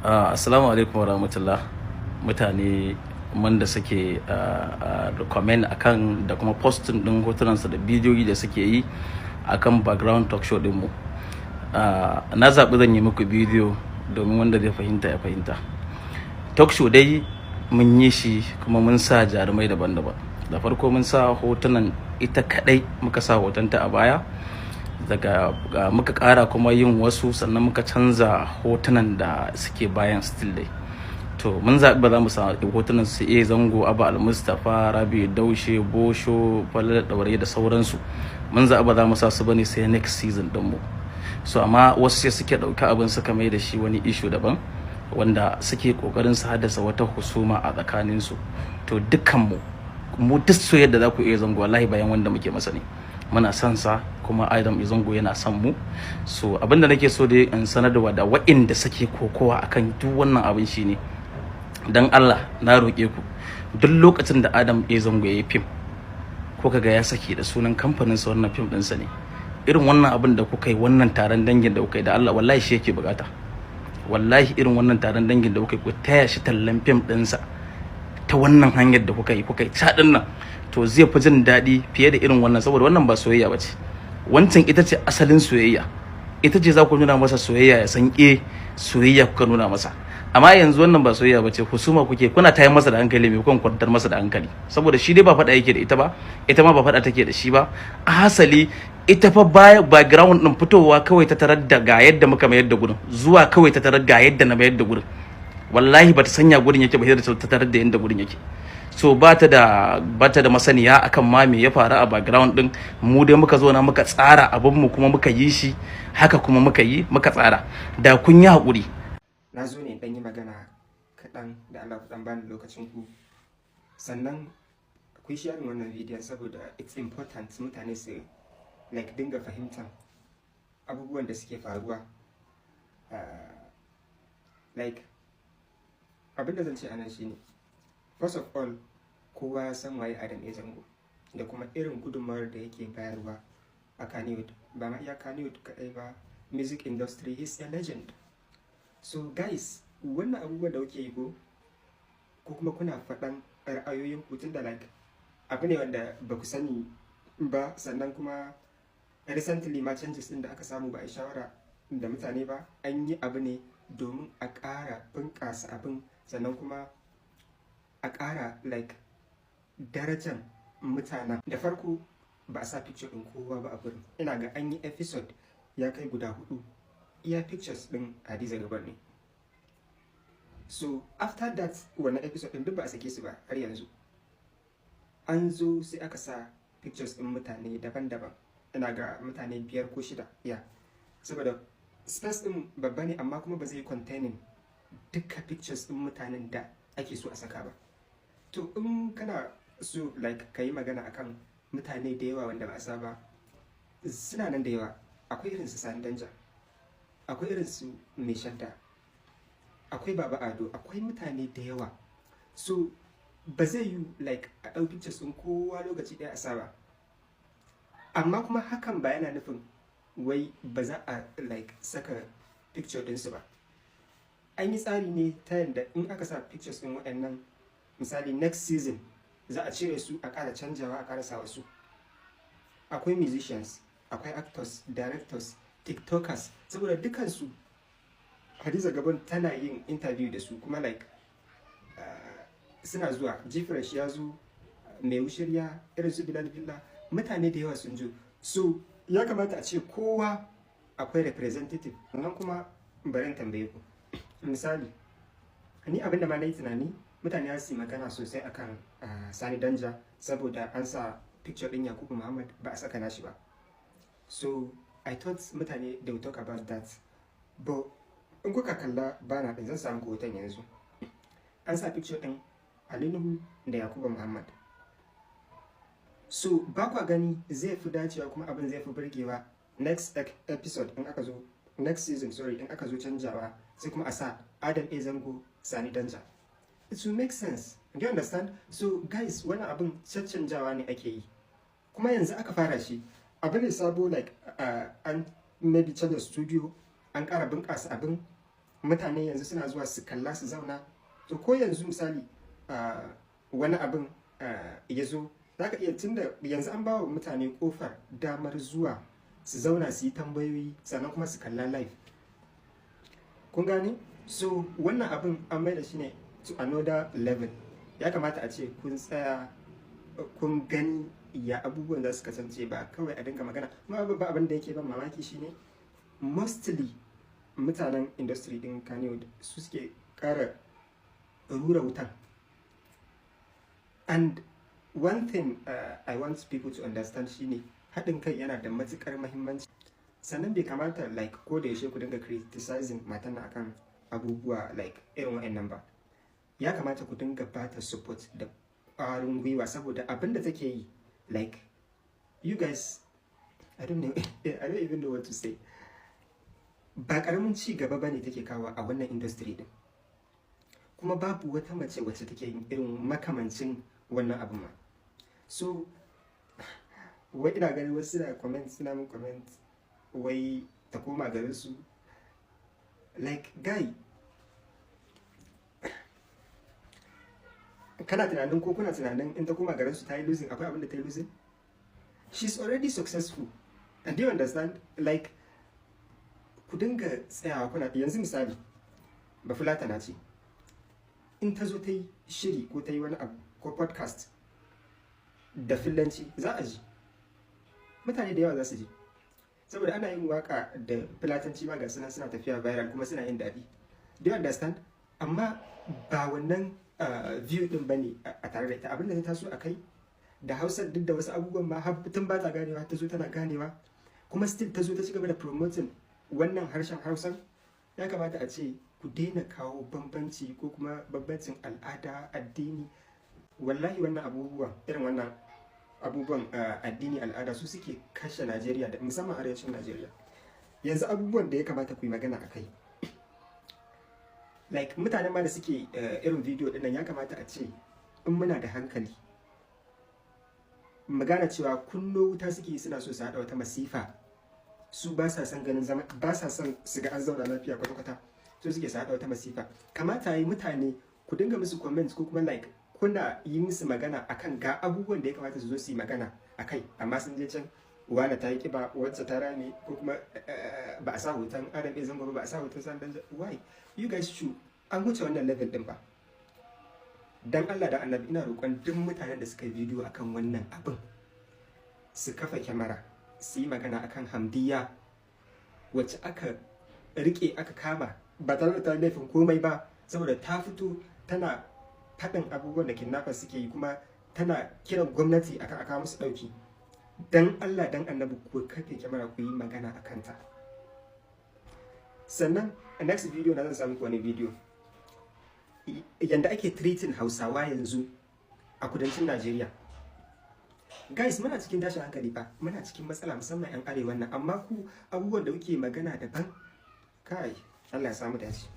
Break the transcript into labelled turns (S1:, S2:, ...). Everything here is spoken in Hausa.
S1: Assalamu alaikum warahmatullah. Mutane wanda suke comment akan da kuma posting din hotunansu da bidiyoyi da suke yi akan background talk show dinmu. Na zaɓi zan yi muku bidiyo domin wanda zai fahimta ya fahimta. Talk show dai mun yi shi kuma mun sa jarumai daban-daban. Da farko mun sa hotunan ita kadai, muka sa hotonta a baya. Daga muka kara kuma yin wasu, sannan muka canza hotunan da suke bayan still dai. To mun zaɓi ba za mu sa hotunan su A Zango, Abba Almustapha, Rabi Daushe, Bosho, Falala Ɗaure da sauransu. Mun zaɓi ba za mu sa su bane sai next season ɗin mu. So amma wasu sai suke ɗauki abin suka mai da shi wani issue daban, wanda suke ƙoƙarin su haddasa wata husuma a tsakaninsu. To dukkanmu mu, duk soyayyar da za ku iya Zango, wallahi bayan wanda muke masa ne. Muna son sa, kuma Adam Zango yana son mu. So abinda nake so dai in sanar da waɗanda suke kokowa akan duk wannan abin shine, dan Allah na roƙe ku, duk lokacin da Adam A Zango ya yi fim ko kaga ya saki da sunan kamfanin sa, wannan fim ɗinsa ne. Irin wannan abin da kuka yi, wannan taron dangin da kuka yi, da Allah, wallahi shi yake bukata. Wallahi irin wannan taron dangin da kuka yi, ku taya shi tallan fim ɗinsa ta wannan hanyar da kuka yi caɗin nan, to zai fi jin daɗi fiye da irin wannan, saboda wannan ba soyayya ba ce. Wancan ita ce asalin soyayya, ita ce za ku nuna masa soyayya ya san e soyayya kuka nuna masa. Amma yanzu wannan ba soyayya ba ce, husuma kuke, kuna tayar masa da hankali mai kun kwantar masa da hankali, saboda shi dai ba faɗa yake da ita ba, ita ma ba faɗa take da shi ba. Hasali ita fa baya background din, fitowa kawai ta tarar da ga yadda muka mayar da gurin, zuwa kawai ta tarar ga yadda na mayar da gurin. Wallahi bata sanya gurin yake ba sai da ta tarar da yadda gurin yake. So ba ta da masaniya akan ma me ya faru a background din. Mu dai muka zo na muka tsara abin mu, kuma muka yi shi haka, kuma muka yi muka tsara. Da kun yi haƙuri.
S2: Na zo ne ɗan yi magana kaɗan da Allah, ku ɗan bani lokacin ku. Sannan ku yi sharing wannan bidiyon saboda it's important mutane su like dinga fahimtar abubuwan da suke faruwa. Like abin da zan ce anan shine, first of all, kowa ya san waye Adam A Zango da kuma irin gudunmawar da yake bayarwa a Kannywood, ba ma iya Kannywood kaɗai ba, music industry. He's a legend. So guys, wannan abubuwan da kuke yi ko kuma kuna faɗan ra'ayoyin ku, tunda like abu ne wanda ba ku sani ba, sannan kuma recently ma changes din da aka samu ba a yi shawara da mutane ba. An yi abu ne domin a ƙara bunƙasa abin, sannan kuma a ƙara like darajan mutanen. Da farko ba a sa picture ɗin kowa ba a gurin. Ina ga an yi episode ya kai guda hudu, iya pictures ɗin Hadiza Gabon ne. So after that, wannan episode ɗin duk ba a sake su ba har yanzu. An zo sai aka sa pictures ɗin mutane daban-daban, ina ga mutane biyar ko shida ya, saboda space ɗin babba ne, amma kuma ba zai containing duka pictures ɗin mutanen da ake so a saka ba. To in kana so like ka yi magana akan mutane da yawa wanda ba a sa ba, suna nan da yawa. Akwai irin su Sani Danja, akwai irin su Mai Shadda, akwai Baba Ado, akwai mutane da yawa. So ba zai yi like a ɗau pictures ɗin kowa lokaci ɗaya a sa ba. Amma kuma hakan ba yana nufin wai ba za a like saka picture ɗinsu ba. An yi tsari ne ta yadda in aka sa pictures ɗin waɗannan, misali next season za a cire su, a ƙara canjawa, a ƙara sa wasu. Akwai musicians, akwai actors, directors, TikTokers, saboda dukansu Hadiza Gabon tana yin interview da su, kuma like suna zuwa. Gfresh ya zo, Mai Wushirya, irin su Bilal Billah, mutane da yawa sun zo. So ya kamata a ce kowa akwai representative. Sannan kuma bari in tambaye ku, misali ni abinda ma na yi tunani, mutane za su yi magana sosai akan Sani Danja saboda an sa picture din Yakubu Muhammad, ba a saka nashi ba. So I thought mutane they will talk about that, but in kuka kalla bana din, zan samu hoton yanzu, an sa picture din Ali Nuhu da Yakubu Muhammad. So ba kwa gani zai fi dacewa kuma abin zai fi burgewa next episode in aka zo, next season, sorry, in aka zo canjawa, sai kuma a sa Adam A Zango, Sani Danja? It will make sense. Do you understand? So guys, wannan abin caccanjawa ne ake yi, kuma yanzu aka fara shi, abu ne sabo. Like an maybe canza studio, an ƙara bunƙasa abin. Mutane yanzu suna zuwa su kalla, su zauna. To, ko yanzu misali wani abin ya zo, za ka iya, tunda yanzu an ba wa mutane kofar damar zuwa su zauna su yi tambayoyi, sannan kuma su kalla live. Kun gane? So wannan abin an mai da shi ne to another level. Ya kamata a ce kun tsaya kun gani ya abubuwan za su kasance, ba kawai a dinga magana. Kuma babban abin da yake ban mamaki shine mostly mutanen industry din Kannywood su suke kara rura wutan. And one thing I want people to understand shine haɗin kai yana da matuƙar mahimmanci. Sannan bai kamata like ko da yaushe ku dinga criticizing matan nan akan abubuwa like irin wa'annan ba. Ya kamata ku dinga bata support da ƙwarin gwiwa, saboda abin da take yi, like, you guys, I don't know, I don't even know what to say. Ba ƙaramin ci gaba bane take kawo a wannan industry din, kuma babu wata mace wacce take yin irin makamancin wannan abin ma. So wai ina ganin wasu suna comment, suna min comment wai ta koma garin su. Like, guy, kana tunanin ko kuna tunanin in ta koma garin su ta yi losing? Akwai abin da ta yi losing? She's already successful. And do you understand? Like, ku dinga tsayawa kuna, yanzu misali Bafulatana ce, in ta zo ta yi shiri ko ta yi wani abu ko podcast da Fillanci, za a ji, mutane da yawa za su ji, saboda ana yin waka da Filatanci ma, ga suna suna tafiya viral kuma suna yin daɗi. Do you understand? Amma ba wannan view din bane a tare da ita. Abinda ta taso a kai da Hausa, duk da wasu abubuwan ma har tun ba ta ganewa, ta zo tana ganewa, kuma still ta zo ta ci gaba da promoting wannan harshen Hausan. Ya kamata a ce ku daina kawo bambanci ko kuma bambancin al'ada, addini. Wallahi wannan abubuwan, irin wannan abubuwan addini, al'ada, su suke kashe Najeriya, da musamman arewacin Najeriya. Yanzu abubuwan da ya kamata ku yi magana a kai, like mutanen ma da suke irin video din nan, ya kamata a ce in muna da hankali mu gane cewa kunno wuta suke, suna so su haɗa wata masifa. Su ba sa son ganin zama, ba sa son su ga an zauna lafiya kwata-kwata, su suke su haɗa wata masifa. Kamata yi mutane ku dinga musu comment ko kuma like kuna yi musu magana akan ga abubuwan da ya kamata su zo su yi magana akai. Amma sun je can, wane ta yi kiba, wacce ta rame, ko kuma ba a sa hoton Adam A Zango ba, ba a sa hoton Sani Danja. Why? You guys should, an wuce wannan level din ba. Dan Allah da Annabi, ina roƙon duk mutanen da suka yi bidiyo akan wannan abin su kafa kyamara su yi magana akan Hamdiya, wacce aka rike, aka kama ba tare da ta laifin komai ba, saboda ta fito tana faɗin abubuwan da kidnappers suke yi, kuma tana kiran gwamnati akan a kawo musu ɗauki. Dan Allah dan Annabi, ku kafe kyamara ku yi magana a kanta. Sannan a next video na zan samu wani video yanda ake treating Hausawa yanzu a kudancin Najeriya. Guys, muna cikin tashin hankali fa, muna cikin matsala, musamman 'yan arewa nan, amma ku abubuwan da kuke magana daban. Kai, Allah ya samu dace.